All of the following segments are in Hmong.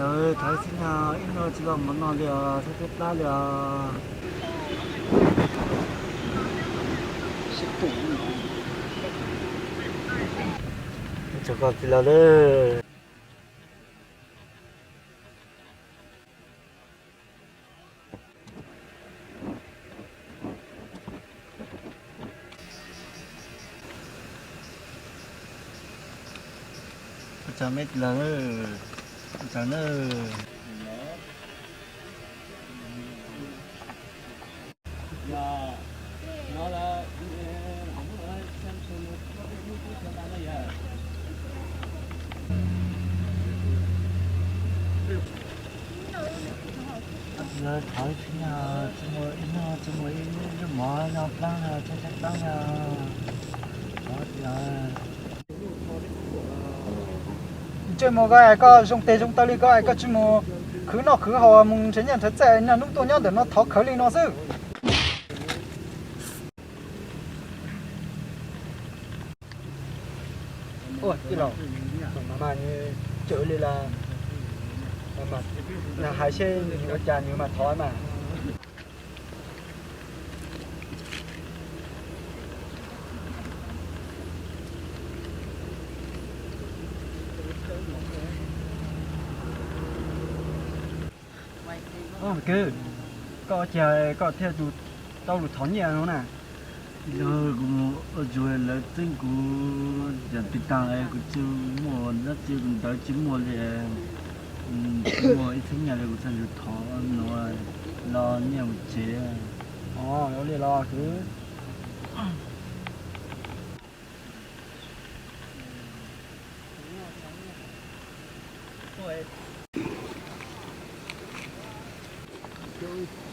Thov xwb no, ib hnub tsis los mov no li os, thab thab plab li os. Tsis los lawm. Ua tsaug me tij laug, ua tsaug nawb. Lawv thov tsis, tsis muaj ib hnub tsis muaj ib lub mov noj plaab no, tshaib tshaib plaab no. Ntsej muag koj es koj zoo tes zoo taw li koj es koj tsis mus khwv noj khwv haus mus nrhiav nyiaj nrhiav txiaj, niaj hnub tuaj nyob ntawm no thov khawv li no xwb. Ua tij laug, mas mas cawm li las, mas hais seb nws ua cas nws mas thov mas. Kwv, koj ua cas koj thiaj tau lus thov nyiaj no na? Yog kuv mus ua tsuag lawv txeeb kuv cov tw taag es kuv tsis muaj dab tsi, kuv ntawv tsis muaj li, tsis muaj ib txhiab nyiaj li, kuv txhaj ntsug thov no los nyiaj mus tsev. Ua li los kwv.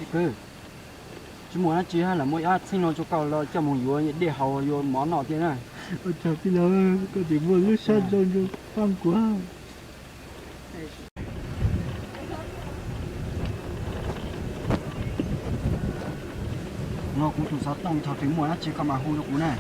Kwv, tsis muaj dab tsi hab, lam muab ib txheeb no rua koj los coj mus yuav dej haus yuav mov noj thiab na. Ua tsaug tij laug, koj tseem muaj lub sab zoo zoo pab kuv. No kuv tus xov tooj, thaum twg muaj dab tsi koj mam hu rau kuv na.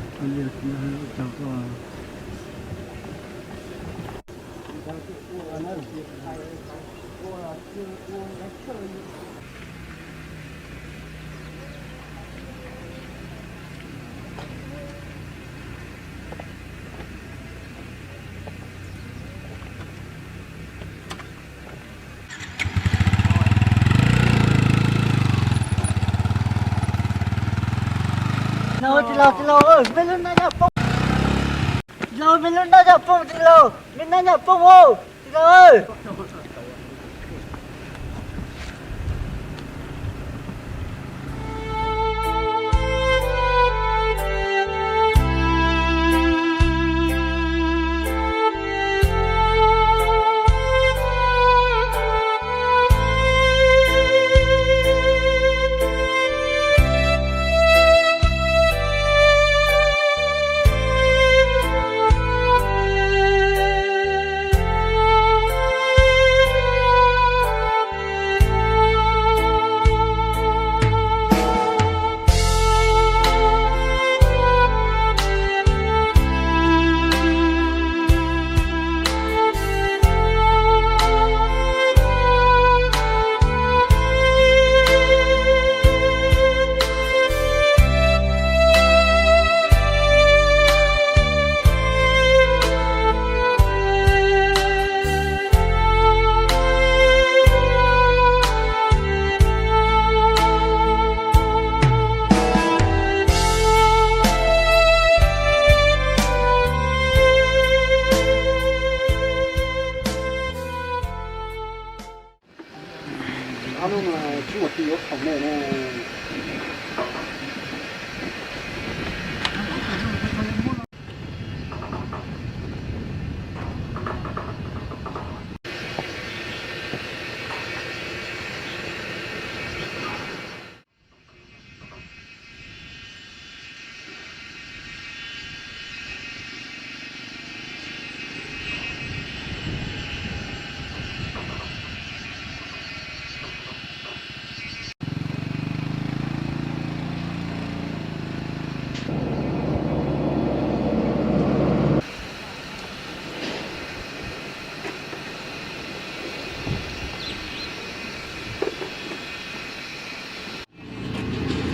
Tij laug, tij laug, me lub nab nyaj poob. Tij laug, me lub nab nyaj poob, tij laug, me nab nyaj poob os, tij laug.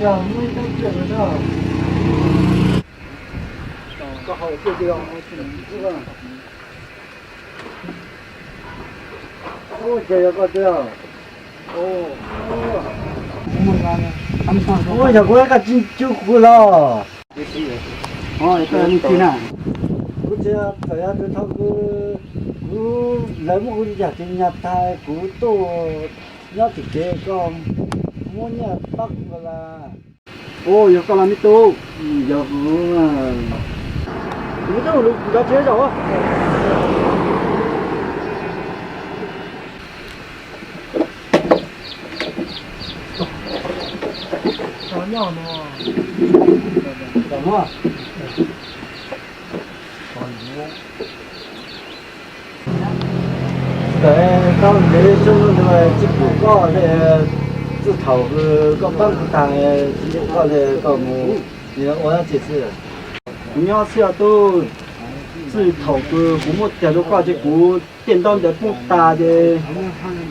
Ua yog kuv koj tsis cub kuv los. Kuv tsis txawm yog tus thaum kuv, kuv, lawv muab kuv yam tsis nyas tag kuv tuaj nyob tim kev koj muab nyiaj pab kuv las. Ua yog koj los me tub, yog kuv, kuv tub lus nrov tsis zaum. Ntawm tau ntev xyoo no tsis pom koj li, txij thaum koj pab kuv tag, tsis pom koj li, koj mus ua dab tsi xwb? Kuv nyob xwb os tub. Txij thaum kuv muaj tiag rau koj ces kuv tej ntaub ntawv poob tas ces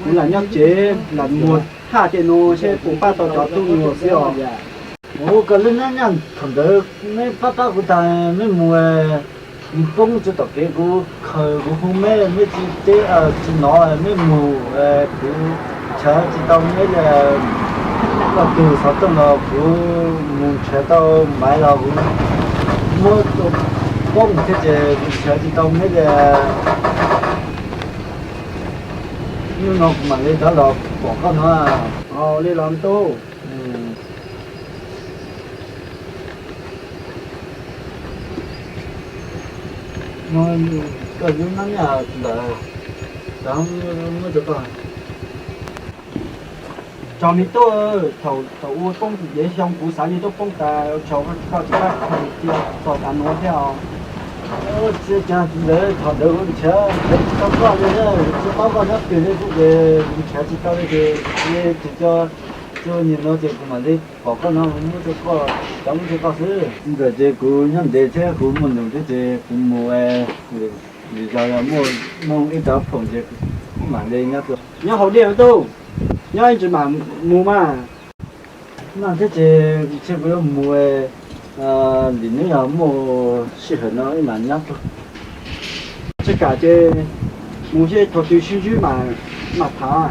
kuv lam nyob tsev lam muag thaj tej no seb puas pab tau cov tub nyuag xwb os. Ua koj lub hnab nyiaj thaum ntawd meb pab pab kuv tag meb mus poob tsis tom kev kuv khaws kuv hu meb, meb tsis teb tsis hnov meb mus, kuv nrhiav tsis tau meb li. Koj tus xov tooj los kuv mus nrhiav tau, maiv los kuv muab poob thiab ces kuv nrhiav tsis tau meb li. Hnub no kuv mam li rov los pom koj no. Ua li los tub. Koj lub hnab nyiaj ntawd, muab rau koj. Tsaug me tub, thaum ua poob dev xyoo kuv xav li tuaj poob tas, tsaug koj tsis pab khaws cia txog tav nuav thiab os. Tsis cas, thaum ntawd kuv nrhiav nrhiav tsis tau koj li, tsis paub koj nyob twg li thiab ces kuv nrhiav tsis tau li ces kuv tsis co, txog nim no ces kuv mam li pom koj no muab rau koj, rov muab rau koj xwb. Ntawm ces kuv nyob ntev thiab kuv muaj num thiab ces kuv mus, lwm zaus yog muaj ib cov phoom ces kuv mam li nyob, nyob hauv diaj tub, nyob ib ntsis mam mus mas. Nag thiab ces ntshe kuv yuav mus, lwm hnub yog muaj sij hawm no wb mam nyob tuaj. Tsis kam ces mus seb thaum twg sib ntsib mam tham.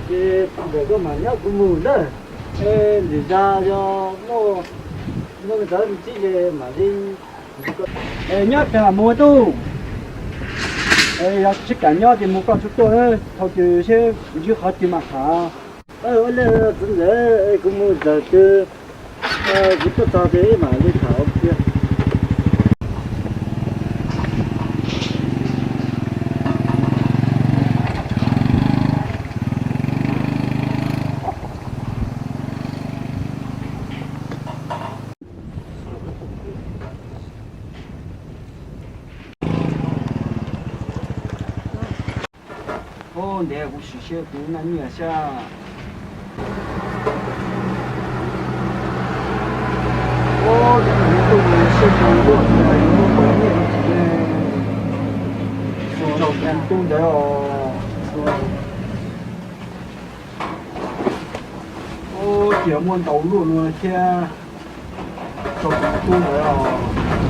Ces ntawm koj mam nyob kuv mus na. Lwm zaus yog muaj, muaj cov txib ces mam li nyob pem mam mus tub. Yog tsis kam nyob ces mus koj tsuas tuaj, thaum twg seb ntsib qhov twg mam tham. Ua li txiv ntxawm, kuv mus txog twg, kuv tuaj txog twg wb mam li tham ua ke. Ub, ntev kuv sim siab kuv naj nyiaj sab. Ub, nws tuaj mus siab tshaj luaj, nws yuav pom nyiaj tsis ne. Tsaug tus tub ntawd os. Ub, cia muaj ntau luaj no thiab. Tsaug tus tub ntawd os.